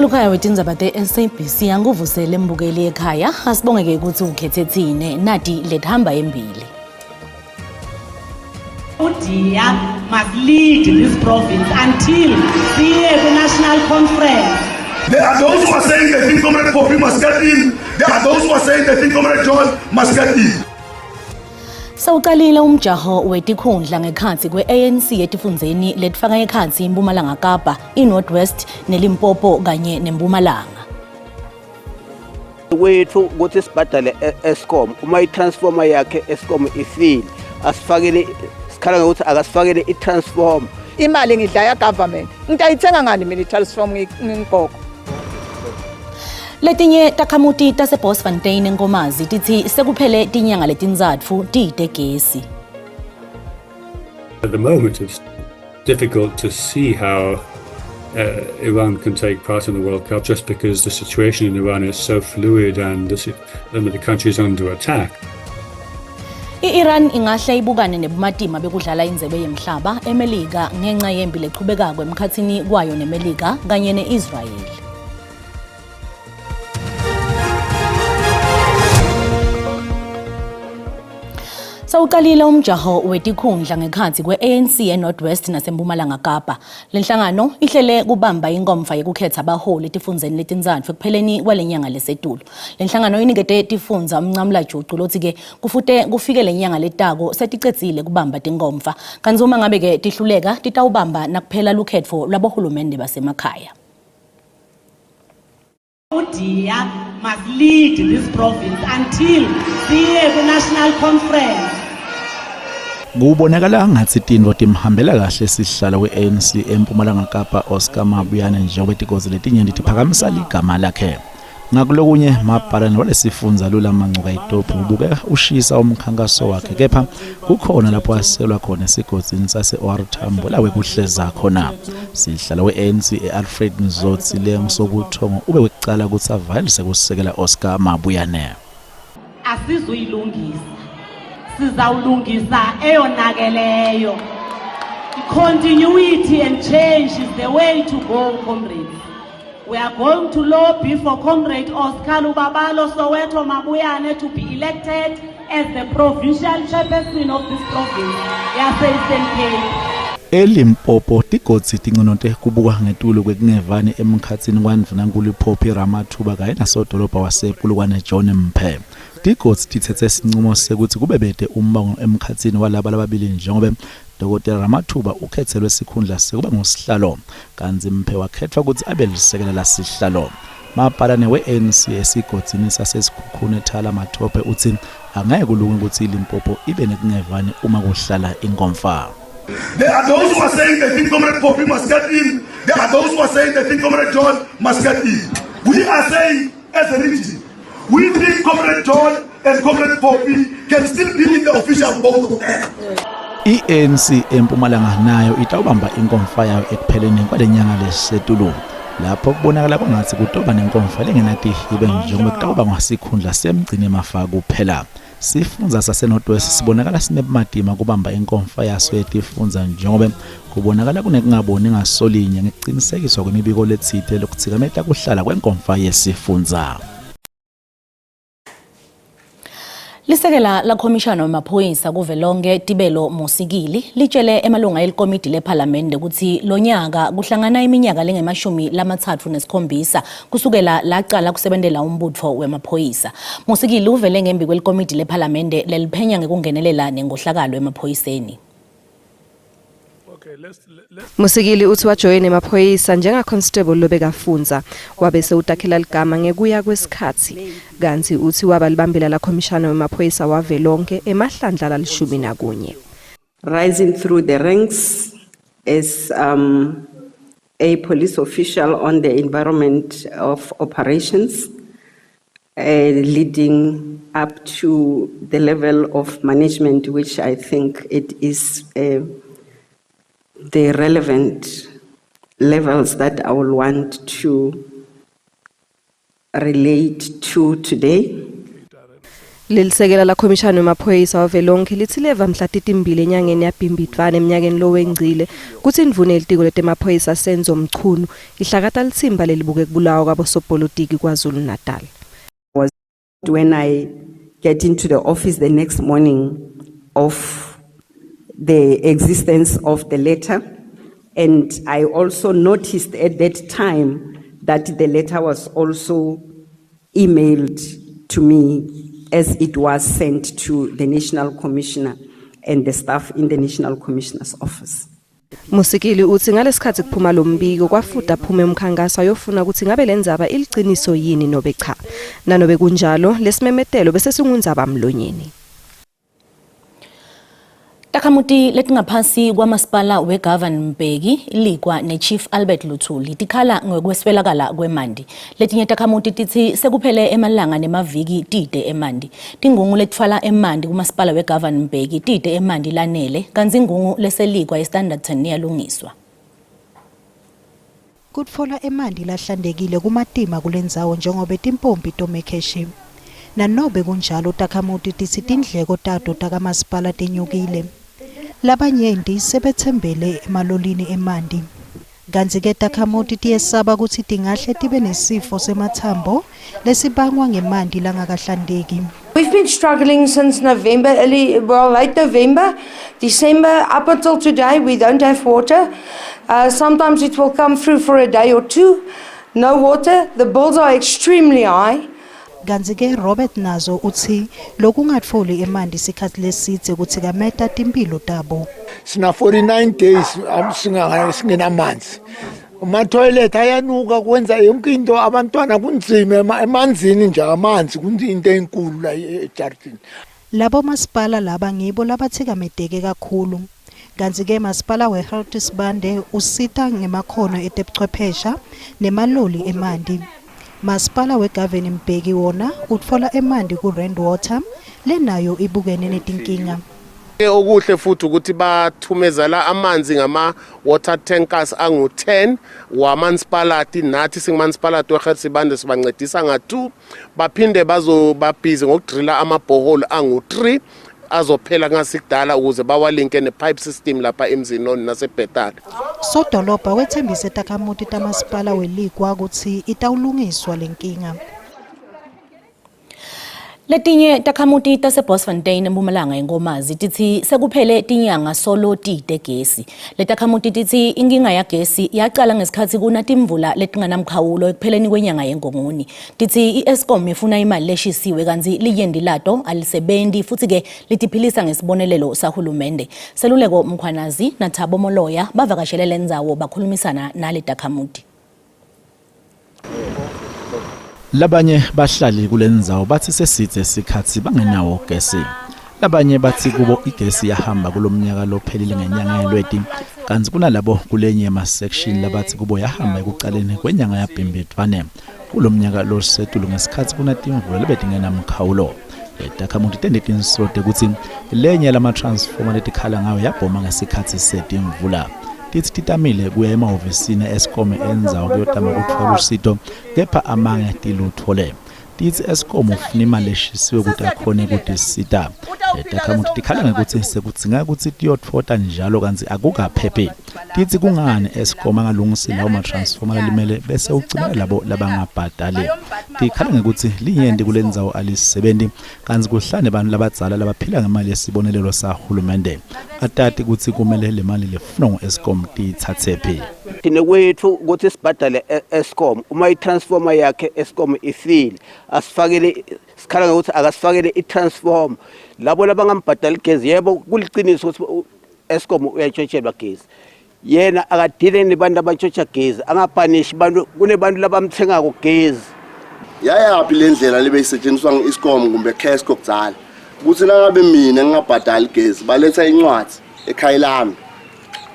Mkhulukhaya wetindzaba te-SABC anguvusele mbukeli ekhaya asibongeke ukuthi ukhethe thine nati lethamba embili. UDiya must lead this province until siye kwi-national conference. There are those who are saying they think Comrade Poppy must get in. There are those who are saying they think Comrade John must get in. Sewuqalile umjaho wetikhundla ngekhatsi kwe-ANC etifundzeni letifaka ekhatsi iMpumalanga Kapa, iNorth West neLimpopo kanye neMpumalanga. Kwethu ukuthi sibhadale e-Eskom uma i-transformer yakhe Eskom ifile, asifakele, sikhala ngokuthi akasifakele i-transformer. Imali ngidla ya government, ngitayithenga ngani mina i-transform ngigogo? Letinye takhamuti taseBosfontein eNkomazi titsi sekuphele tinyanga letintsatfu tite gesi. At the moment it's difficult to see how Iran can take part in the World Cup just because the situation in Iran is so fluid and the country is under attack. I-Iran ingahle ibukane nebumatima bekudlala indzebe yemhlaba eMelika ngenxa yempi lechubekako emkhatsini kwayo neMelika kanye ne-Israel. Sewuqalile umjaho wetikhundla ngekhatsi kwe-ANC eNorth West naseMpumalanga Kapa. Lenhlangano ihlele kubamba inkomfa yekukhetha abaholi etifundzeni letintsatfu ekupheleni kwalenyanga lesetulu. Lenhlangano inikete tifundza umncamlajucu lotsi-ke kufute kufike lenyanga letako seticedzile kubamba tinkomfa. Kantsi uma ngabe-ke tihluleka titawubamba nakuphela lukhetfo lwabohulumende basemakhaya. UDiya must lead this province until siye kwi-national conference. Kubonakala ngathi tintfo timhambela kahle sihlalo we-ANC eMpumalanga Kapa Oscar Mabuyane njengoba tigodzi letinyenti tiphakamisa ligama lakhe. Ngakulokunye mabhalane walesifundza Lulama Ngcukaitobi ubukeka ushisa umkhankaso wakhe kepha kukhona lapho aselwa khona esigodzini sase-OR Tambo la wekuhleza khona. Sihlalo we-ANC e-Alfred Nzotsi Lengisobuthongo ube wekucala kutsi avalelise kusekela Oscar Mabuyane. Asizuyilungisa, sizawulungisa eyonakeleyo. Continuity and change is the way to go, comrades. We are going to lobby for Comrade Oscar Lubabalo Soweto Mabuyane to be elected as the provincial chairperson of this province yase-Eastern Cape. ELimpopo tigodzi tinconote kubuka ngetulu kwekungevani emkhatsini kwaNdvunankulu Phophi Ramathuba kanye nasodolobha wasePulukwane John Mphe. Tigodzi titsetse sincumo sekuthi kube bete umbango emkhatsini walaba lababili njengobe Dr. Ramathuba ukhethelwe sikhundla sekuba ngusihlalo kantsi Mphe wakhetfwa kutsi abe lisekela lasihlalo. Mabhalane we-ANC esigodzini saseSikhukhune Thala Mathope utsi angeke kulunge kutsi iLimpopo ibe nekungevani uma kuhlala inkomfa. There are those who are saying they think Comrade Poppy must get in. There are those who are saying they think Comrade John must get in. We are saying as a region, we think Comrade John and Comrade Poppy can still be in the official both of them. I-ANC eMpumalanga nayo itawubamba inkomfa yayo ekupheleni kwalenyanga lesetulu lapho kubonakala kwangatsi kutoba nenkomfa lengenatihibe njengoba kutawuba ngasikhundla semgcini mafa kuphela. Sifundza saseNorth West sibonakala sinebumatima kubamba inkomfa yaso yetifundza njengoba kubonakala kunekungaboni ngasolinye ngekucinisekiswa kwemibiko letsite lokutsikameta kuhlala kwenkomfa yesifundza. Lisekela lakhomishana wemaphoyisa kuvelonke Tibelo Mosikili litshele emalunga elikomidi lephalamende kutsi lonyaka kuhlangana iminyaka lengemashumi lamatsatfu nesikhombisa kusukela lacala kusebentela umbutfo wemaphoyisa. Mosikili uvele ngembi kwelikomidi lephalamende leliphenya ngekungenelela nenkohlakalo emaphoyiseni. Mosikili uthi wajoyina emaphoyisa njenga-constable lobekafundza wabe sewutakhela ligama ngekuya kwesikhatsi kantsi uthi waba libambela lakhomishana wemaphoyisa wavelonke emahlandla lalishumi nakunye. Rising through the ranks as a police official on the environment of operations, leading up to the level of management, which I think it is the relevant levels that I will want to relate to today. Lelisekela lakhomishana wemaphoyisa wavelonkhe litsi leva mhla titimbili enyangeni yaBhimbidvwane eminyakeni lowengcile kutsi indvuna yelitiko letemaphoyisa Senzo Mchunu ihlakata litsimba lelibuke kubulawa kwabosopolitiki KwaZulu-Natal. Was when I get into the office the next morning of the existence of the letter. And I also noticed at that time that the letter was also emailed to me as it was sent to the National Commissioner and the staff in the National Commissioner's office. Mosikili utsi ngalesikhatsi kuphuma lo mbiko kwafuta aphume umkhankaso ayofuna kutsi ngabe lendzaba iliciniso yini nobe cha. Nanobe kunjalo lesimemetelo bese singundzaba mlonyeni. Takhamuti letingaphasi kwamasipala weGovan Mbeki, Lekwa neChief Albert Luthuli tikhala ngokweswelakala kwemanti. Letinye takhamuti titsi sekuphele emalanga nemaviki tite emanti. Tingungu letfwala emanti kumasipala weGovan Mbeki tite emanti lanele, kantsi ingungu leseLekwa eStanderton iyalungiswa. Kutfola emanti lahlantekile kumatima kulendzawo njengobe timpompi tome kheshi. Nanobe kunjalo takhamuti titsi tindleko tato takamasipala tenyukile. Labanyenti sebetsembele emalolini emanti. Kantsi-ke takhamuti tiyesaba kutsi tingahle tibe nesifo sematsambo lesibangwa ngemanti langakahlanteki. We've been struggling since November, early, well, late November, December, up until today, we don't have water. Sometimes it will come through for a day or two. No water. The bills are extremely high. Kantsi-ke Robert Nazo utsi lokungatfoli emanti sikhatsi lesidze kutsikameta timphilo tabo. Sina 49 days singenamanzi. Ama-toilet ayanuka, kwenza yonke into, abantwana kunzima emanzini nje, amanzi into enkulu la ejardini. Labo masipala laba ngibo labatsikameteke kakhulu. Kantsi-ke masipala we-Gert Sibande usita ngemakhono etebuchwephesha nemaloli emanti. Masipala weGovan Mbeki wona utfola emanti ku-Rand Water lenayo ibukene netinkinga. Okuhle futhi ukuthi bathumezela amanzi ngama water tankers angu-10 wamansipalati. Nathi singumansipalati weGert Sibande sibancedisa nga-2. Baphinde bazoba-busy ngokudrilla amabhoholi angu-3 azophela kungasikudala ukuze bawalinke ne-pipe system lapha eMzinoni naseBethal. Sodolobha wetsembise takhamuti tamasipala weLekwa kutsi itawulungiswa lenkinga. Letinye takhamuti taseBosfontein eMpumalanga eNkomazi titsi sekuphele tinyanga solo tite gesi. Letakhamuti titsi inkinga yagesi yacala ngesikhatsi kuna timvula letinganamkhawulo ekupheleni kwenyanga yeNgongoni. Titsi i-Eskom ifuna imali leshisiwe kantsi linyenti lato alisebenzi futsi-ke litiphilisa ngesibonelelo sahulumende. Seluleko Mkhwanazi naThabo Moloya bavakashele lendzawo bakhulumisana naletakhamuti. Labanye bahlali kulendzawo bathi sesidze sikhatsi bangenawo gesi. Labanye bathi kubo igesi yahamba kulomnyaka lophelile ngenyanga yeLweti, kantsi kunalabo kulenye ema-section labathi kubo yahamba ekucaleni kwenyanga yaBhimbidvwane kulomnyaka losetulu ngesikhatsi kunatimvula lebetingenamkhawulo. Letakhamuti tente tinsolo tekutsi lenye yalama-transformer letikhala ngayo yabhoma ngesikhatsi setimvula. Titsi titamile kuya emahhovisini e-Eskom endzawo kuyotama kutfola usito, kepha amange tilutfole. Titsi Eskom ufuna imali leshisiwe ukuthi akhone kutisita. Letakhamuti tikhala ngekutsi sekudzingeka kutsi tiyotfota njalo kantsi akukaphephi. Titsi kungani Eskom angalungisi lawo ma-transformer lalimele bese ucimela labo labangabhadali. Tikhala ngekutsi linyenti kulendzawo alisebenti kantsi kuhlala nebantfu labadzala labaphila ngemali yesibonelelo sahulumende. Atati kutsi kumele le mali lefunwa ngu-Eskom tiyitsatsephi. Thina kwethu ukuthi sibhadale e-Eskom, uma i-transformer yakhe Eskom ifile asifakele, sikhala ngokuthi akasifakele i-transformer. Labo labangambhadali igezi, yebo kuliciniso ukuthi Eskom uyantshontshelwa gezi, yena akadile nebantu abantshontsha gezi, angapanishi bantu, kunebantu labamthengako gezi. Yayaphi le ndlela lebeyisetshenziswa ngu-Eskom kumbe Kesco kudzala ukuthi nangabe mina ngingabhadali gezi baletha incwadi ekhaya lami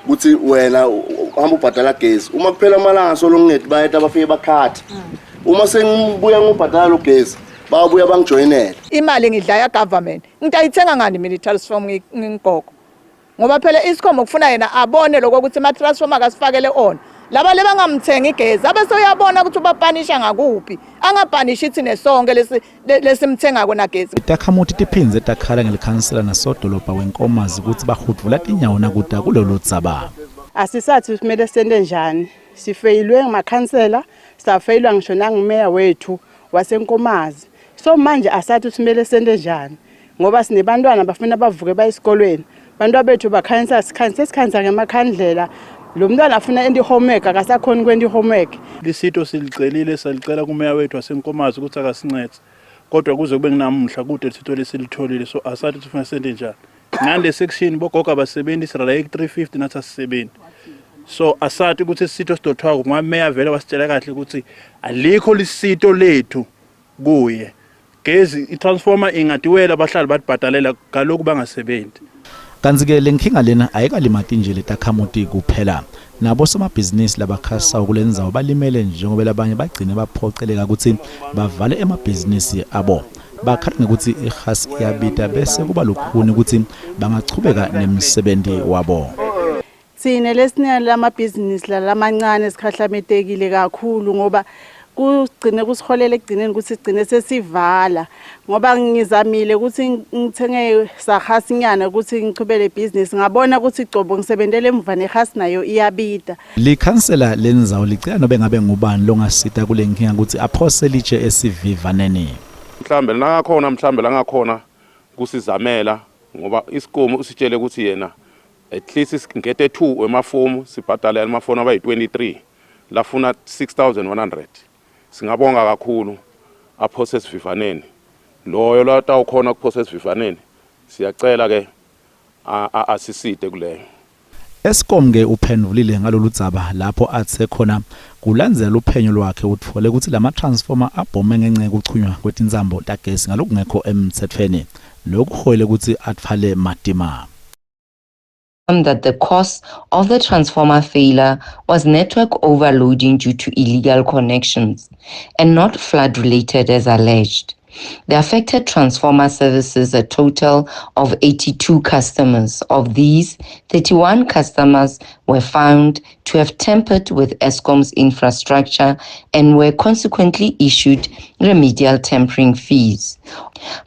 ukuthi wena uhamba ubhadala gezi, uma kuphela amalanga solo ngingedi bayeta bafike bakhathe, uma sengibuya ngibhadala lo gezi babuya bangijoyinele. Imali ngidla ya government, ngitayithenga ngani mina i-transform ngigogo? Ngoba phela Eskom kufuna yena abone lokho ukuthi ama-transformer akasifakele ona. Laba lebangamthengi igezi abese uyabona ukuthi ubapanisha ngakuphi, angapanishi thina sonke lesi lesimthengako nagezi. Takhamuti tiphindze takhala ngelikhansela nasodolobha weNkomazi ukuthi bahudvula tinyawo nakuta kulolu dzaba. Asisathi kumele sente njani, sifeyilwe ngamakhansela, safeyilwa ngisho nangumeya wethu waseNkomazi. So manje asathi kumele sente njani ngoba sinebantwana bafuna bavuke baye esikolweni. Bantwana bethu bakhanyisa sikhanyisa sikhanyisa ngemakhandlela. Lo mntwana afuna ente homework akasakhoni kwenta homework. Lisito silicelile salicela kumeya wethu waseNkomazi ukuthi akasincede, kodwa kuze kube nginamuhla kude lisito lesilitholile, so asathi sifuna sente njani. Ngale section bogogo abasebenzi sirala ku 350 nathi asisebenzi, so asathi ukuthi isito sidothwako ngoba meya vele wasitshela kahle ukuthi alikho lisito lethu kuye. Gezi i-transformer ingadiwela abahlali batibhadalela kaloku bangasebenzi. Kanti-ke le nkinga lena ayikalimati nje letakhamuti kuphela, nabo somabhizinisi labakhasayo kule ndzawo balimele njengoba labanye bagcine baphoceleka ukuthi bavale emabhizinisi abo. Bakhala ngekuthi ihasi iyabita bese kuba lukhuni ukuthi bangachubeka nemsebenzi wabo. Thina lesinye lamabhizinisi lamancane sikhahlametekile kakhulu ngoba kugcine kusiholela ekugcineni ukuthi sigcine sesivala, ngoba ngizamile ukuthi ngithenge sahasinyana ukuthi ngichubele ibhizinisi, ngabona ukuthi cobo ngisebentele emuva nehasi nayo iyabida. Likhansela lendzawo licela nobe ngabe ngubani longasita kule nkinga ukuthi aphose litshe esivivaneni. Mhlambe langakhona, mhlambe langakhona kusizamela ngoba isikomo usitshele ukuthi yena at least ngete 2 emafomu sibhadale amafoni abayi-23 lafuna 6100. Singabonga kakhulu aphose esivivaneni loyo latawukhona kuphosa esivivaneni. Siyacela ke asiside kuleyo. Eskom ke uphendvulile ngalolu dzaba lapho athe khona kulandzela uphenyo lwakhe utfole ukuthi lama-transformer abhome ngenxa yekuchunywa kwetintsambo tagesi ngalokungekho emtsetfweni, lokhu kuholele ukuthi atfwale matima. That the cause of the transformer failure was network overloading due to illegal connections and not flood related as alleged. The affected transformer services a total of 82 customers. Of these, 31 customers were found to have tampered with Eskom's infrastructure and were consequently issued remedial tampering fees.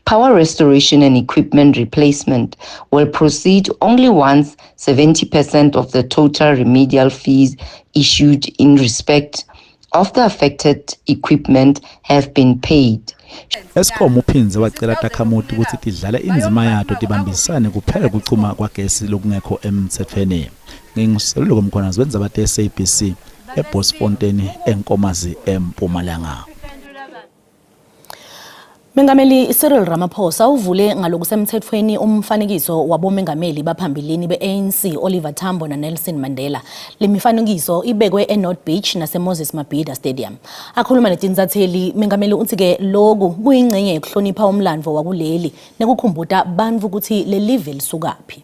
Power restoration and equipment replacement will proceed only once 70% of the total remedial fees issued in respect of the affected equipment have been paid. Eskom uphindze wacela takhamuti ukuthi tidlale indzima yato tibambisane kuphela kuchuma kwagesi lokungekho emtsetfweni. NginguSeluleko Mkhwanazi wenzaba te-SABC eBosfontein, eNkomazi, eMpumalanga. Mengameli Cyril Ramaphosa uvule ngalokusemthethweni umfanekiso wabomengameli baphambilini be-ANC Oliver Tambo na-Nelson Mandela. Le mifanekiso ibekwe eNorth Beach naseMoses Mabhida Stadium. Akhuluma netinsatheli, mengameli uthi-ke loku kuyingcenye yokuhlonipha umlandvo wakuleli nekukhumbuta bantfu ukuthi lelive lisukaphi.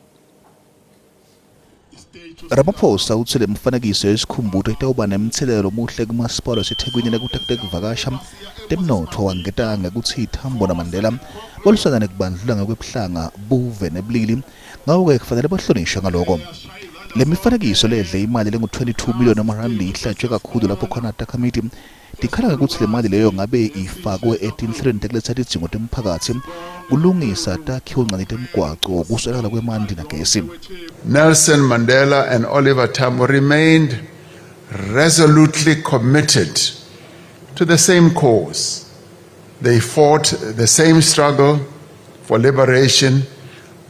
Ramaphosa utsi lemfanekiso yesikhumbuto itawuba nemtselelo lomuhle kumasipala waseThekwini lekutekuvakasha temnotfo, wangeta ngekutsi Tambo naMandela balwisana nekubandlulula ngekwebuhlanga, buve nebulili, ngako-ke kufanele bahlonishwe ngaloko. Le mifanekiso ledle imali lengu-22 million emarandi ihlatshwe kakhulu lapho khona takhamiti tikhala ngekutsi le mali leyo ngabe ifakwe etinhlelweni tekuletsa tidzingo temphakatsi, kulungisa takhiwo ncane temgwaco, kuswelakala kwemanti nagesi. Nelson Mandela and Oliver Tambo remained resolutely committed to the same cause. They fought the same struggle for liberation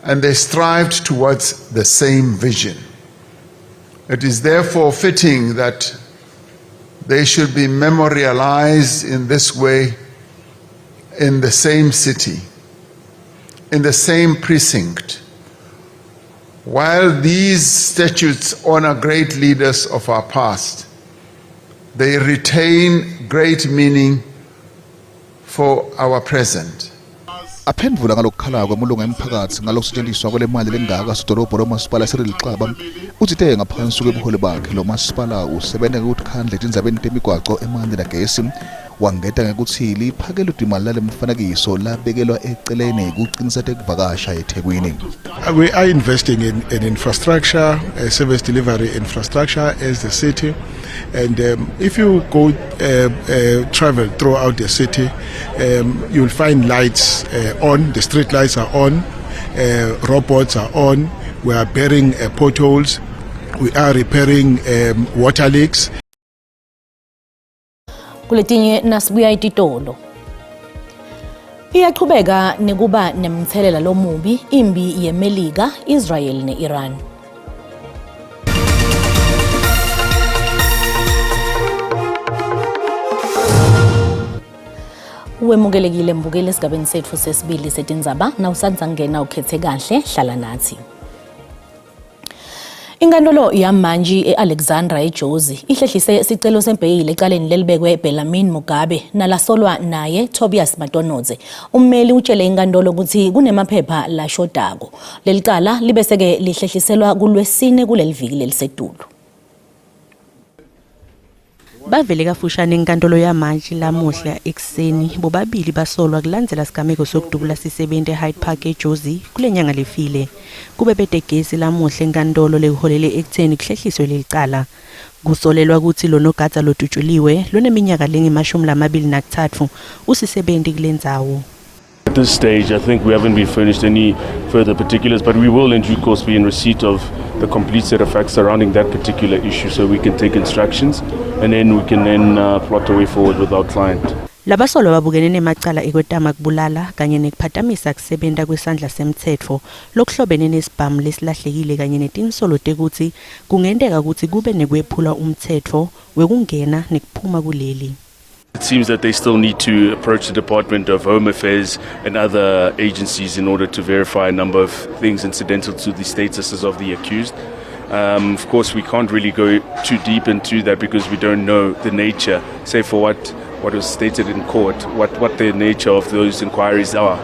and they strived towards the same vision. It is therefore fitting that they should be memorialized in this way in the same city, in the same precinct. While these statutes honor great leaders of our past, they retain great meaning for our present. Aphendvula ngalokukhala kwemulunga emphakatsi ngalokusetjentiswa kwale mali lengaka, sodolobha lomasipala Cyril Xaba utsite ngaphansi kwebuholi bakhe lo masipala usebenza ngekutikhandla etindzabeni temigwaco, emanti nagesi. Wangeta ngekutsi liphakelo timali lalemfanekiso labekelwa eceleni kucinisa tekuvakasha eThekwini. We are investing in infrastructure, service delivery infrastructure as the city. And if you go travel throughout the city, you'll find lights on, the street lights are on, robots are on, we are burying potholes, we are repairing water leaks. Kuletinye nasibuya ititolo. Iyaqhubeka nekuba nemthelela lomubi imbi yeMelika, Israel neIran. Wemukelekile mbukeli esigabeni sethu sesibili setindzaba nawusandza kungena ukhethe kahle hlala nathi. Inkantolo yamantshi e-Alexandra eJozi ihlehlise sicelo sembheyili ecaleni lelibekwe Bellarmine Mugabe nalasolwa naye Tobias Matonodze. Ummeli utshele inkantolo ukuthi kunemaphepha lashodako. Leli cala libe seke lihlehliselwa kulwesine kuleli viki lelisetulu. Bavele kafushane enkantolo yamantshi lamuhla ekuseni bobabili basolwa kulandzela sigameko sokudubula sisebenti eHyde Park eJozi kule nyanga lefile. Kube bedegesi lamuhla enkantolo lekuholele ekutheni kuhlehliswe leli cala. Kusolelwa ukuthi lo nogada lodutshuliwe loneminyaka lengemashumi lamabili nakutsatfu usisebenti kule ndzawo. At this stage, I think we haven't been furnished any further particulars, but we will in due course be in receipt of the complete set of facts surrounding that particular issue so we can take instructions and then we can then plot a way forward with our client. Labasolwa babukene nemacala ekwetama kubulala kanye nekuphatamisa kusebenta kwesandla semtsetfo lokuhlobene nesibhamu lesilahlekile kanye netinsolo tekutsi kungenteka kutsi kube nekwephula umtsetfo wekungena nekuphuma kuleli. It seems that they still need to approach the Department of Home Affairs and other agencies in order to verify a number of things incidental to the statuses of the accused. Of course, we can't really go too deep into that because we don't know the nature, say for what was stated in court, what the nature of those inquiries are.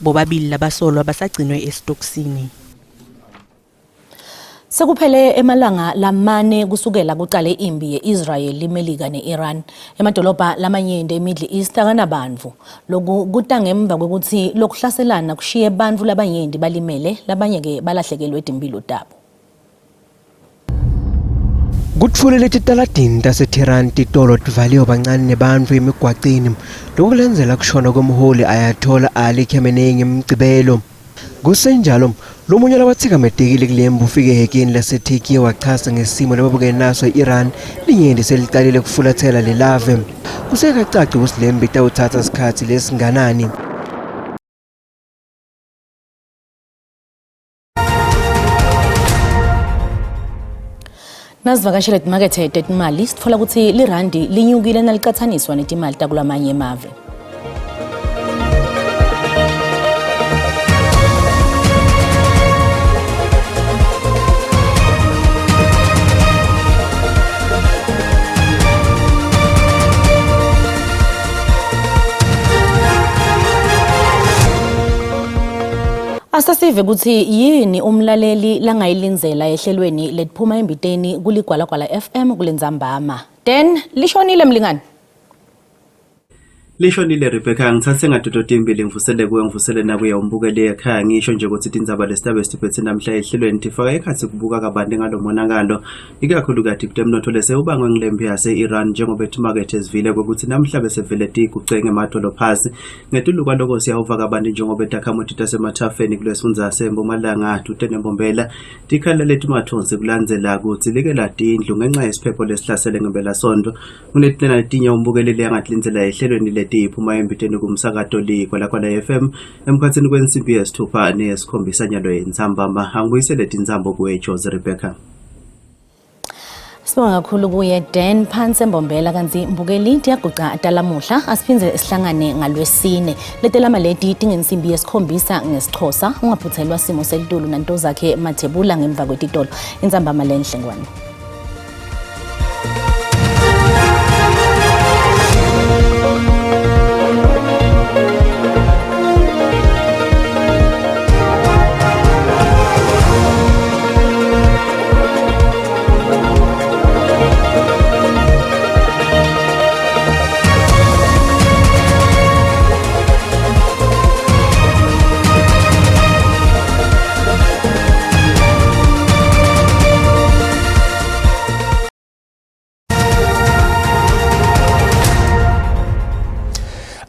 Bobabili labasolwa basagcinwe esitokisini. Sekuphele emalanga lamane kusukela kucale impi ye-Israel, iMelika ne-Iran. Emadolobha lamanyenti eMiddle East akanabantfu. Loku kuta ngemva kwekutsi lokuhlaselana kushiye bantfu labanyenti balimele, labanye-ke balahlekelwe timphilo tabo. Kutfulele titaladini taseTehran titolo tivaliwe bancane nebantfu emigwaceni lokulandzela kushona kwemholi Ayatollah Ali Khamenei ngemgcibelo. Kusenjalo lomunye labatsikametekile kulembi ufike ehhekeni laseTurkey wachaza ngesimo lababukene naso e-Iran linyenti selicalile kufulathela lelave. Kusekacaci kutsi lempi itawutsatsa sikhatsi lesinganani. Nasivakashele timakethe tetimali sitfola kutsi lirandi linyukile nalicatsaniswa netimali takulamanye emave. Asasive kutsi yini umlaleli langayilindzela ehlelweni letiphuma embiteni kuligwalagwala FM kulendzambama. Dan lishonile mlingani. Lishonile Rebecca, ngithathe ngadodo timbili ngivusele kuwe ngivusele nakuye umbukeli ekhaya. Ngisho nje ukuthi tindzaba lesitabe sitiphethe namhla ehlelweni tifaka ekhatsi kubuka kabanti ngalo monakalo ikakhulukati kutemnotfo lesewubangwe ngilempi yase-Iran njengoba timakethe zivile kwekutsi namhla besevele tiguce ngemadolo phasi. Ngetulu kwaloko siyawuva kabanti njengoba takhamuti tasemathafeni kulesifundza sempumalanga tute nembombela tikhala letimathonsi kulandzela kudzilikela tindlu ngenca yesiphepho lesihlasele ngempelasontfo. Kunetinye letinye umbukeleli angatilindzelela ehlelweni letiphuma embiteni kumsakato Ligwalagwala FM emkhatsini kwensimbi yesithupha neyesikhombisa nyalo yentsambama. Angibuyisele tintsambo kuwe Jose Rebecca. Sibonga kakhulu kuye Dan phansi embombela kantsi mbukeli tiyaguca talamuhla asiphindze sihlangane ngalwesine letelama leti tingensimbi yesikhombisa ngesiXhosa ungaphuthelwa simo selitulu nanto zakhe Mathebula ngemva kwetitolo intsambama lenhle ngwane.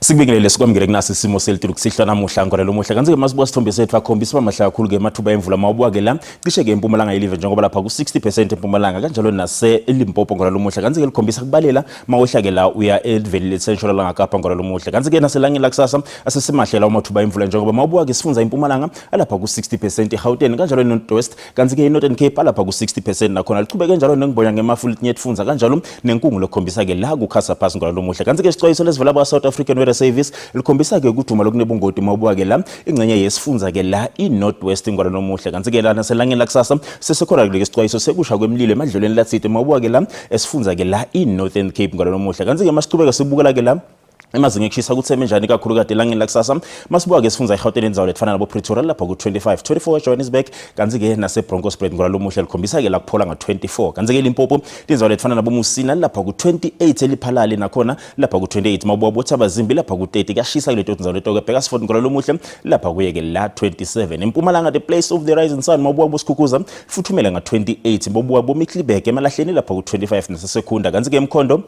Sikubingelele sikwamukele kunasi isimo selitulu kusihlwa namuhla ngora lomuhla. Kanti-ke masibuka isithombe sethu akhombisa uba mahle kakhulu-ke amathuba emvula mawubuka-ke la cishe-ke empumalanga yelive njengoba lapha ku-60% empumalanga kanjalo nase-Limpopo ngora lomuhla. Kanti-ke likhombisa kubalela mawehla-ke la uya eliveli lesentshonalanga Kapa ngora lomuhla. Kanti-ke naselangeni lakusasa asesemahle lawo mathuba emvula njengoba mawubuka-ke sifundza impumalanga alapha ku-60% eGauteng kanjalo ne-North West. Kanti-ke i-Northern Cape alapha ku-60% nakhona lichubeke njalo nengibonya ngemafu letinye tifundza kanjalo nenkungu lokhombisa-ke la kukhasa phasi ngalo lomuhla. Kanti-ke isixwayiso lesivela kwa-South African Weather Service likhombisa-ke ukuduma lokunebungoti mawubuka-ke la ingxenye yesifundza-ke la i-North West ngalo lomuhla. Kanti-ke la naselangeni lakusasa sesekhona kuleke isixwayiso sekusha kwemlilo emadlelweni latsite mawubuka-ke la esifundza-ke la i-Northern Cape ngalo lomuhla. Kanti-ke masichubeka sibukela-ke la emazinga ekushisa kutheme njani kakhulu kade elangeni lakusasa masibuka-ke sifundza iGauteng indzawo letfana nabo Pretoria lapha ku-25 24 eJohannesburg kanti-ke naseBronkhorstspruit ngola lomuhla likhombisa-ke la kuphola nga-24 kanti-ke Limpopo tindzawo letfana nabo Musina lapha ku-28 eliphalale nakhona lapha ku-28 mawubuka boThabazimbi lapha ku-30 kuyashisa kuleto tindzawo leto-ke Bhekasford ngola lomuhle lapha kuye-ke la 27 eMpumalanga the place of the rising sun mawubuka boSikhukuza futhumele nga-28 bobuka boMiddelburg emalahleni lapha ku-25 naseSekhunda kanti-ke eMkhondo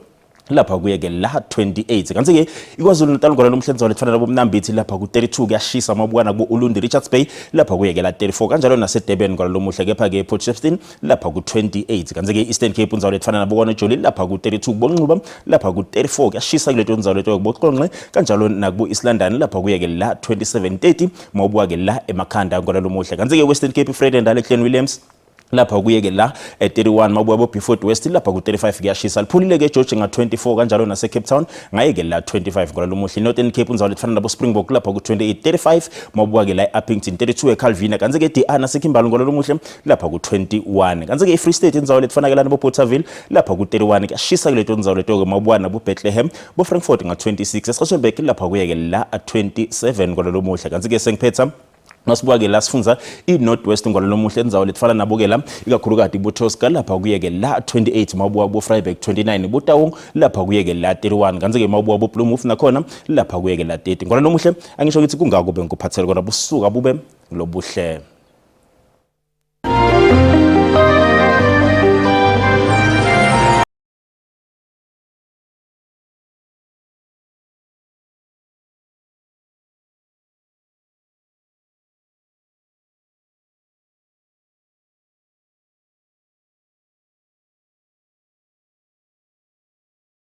lapha kuye ke la 28. Kanti-ke iKwaZulu Natal ngona lomhlenzi lethwana labomnambithi lapha ku-32 kuyashisa amabukana ku-Ulundi Richards Bay lapha kuye ke la 34 kanjalo naseDurban ngona lomuhle kepha-ke ePort Shepstone lapha ku-28. Kanti-ke i-Eastern Cape indzawo lethwana nabokwanojoli lapha ku-32 kubonxuba lapha ku-34 kuyashisa kuleto ndzawo leto kuboxonxe kanjalo nakubo-East London lapha kuye ke la 27 30 mawubuka-ke la emakhanda ngona lomuhle. Kanti-ke Western Cape iVredendal eClan Williams lapha kuye-ke la 31 mabuya bo-Beaufort West lapha ku-35 kuyashisa liphulile-ke eGeorge nga-24 kanjalo nase-Cape Town ngaye-ke la 25 ngola lomuhle. I-Northern Cape indzawo letifana nabo-Springbok lapha ku-28 35 mabuka-ke la e-Upington 32 eCalvina kanti-ke DR naseKimberley ngola lomuhle lapha ku-21. Kanti-ke i-Free State indzawo letifana-ke la nabo-Bothaville lapha ku-31 kuyashisa kuleto ndzawo leto-ke mabuka nabo-Bethlehem bo-Frankfort nga-26 eSchaubenberg lapha kuye-ke la 27 ngola lomuhle. Kanti-ke sengiphetha masibuka-ke la sifundza i-North West ngwalo lomuhle indzawo letifana nabo-ke la ikakhulukati boTosca lapha kuye-ke la 28 mawubuka bo-Vryburg 29 boTaung lapha kuye-ke la 31 kanti-ke mawubuka bo-Bloemhof nakhona lapha kuye-ke la 30 ngwalo lomuhle. Angisho ukuthi kungako bengikuphathele kona busuka bube lobuhle.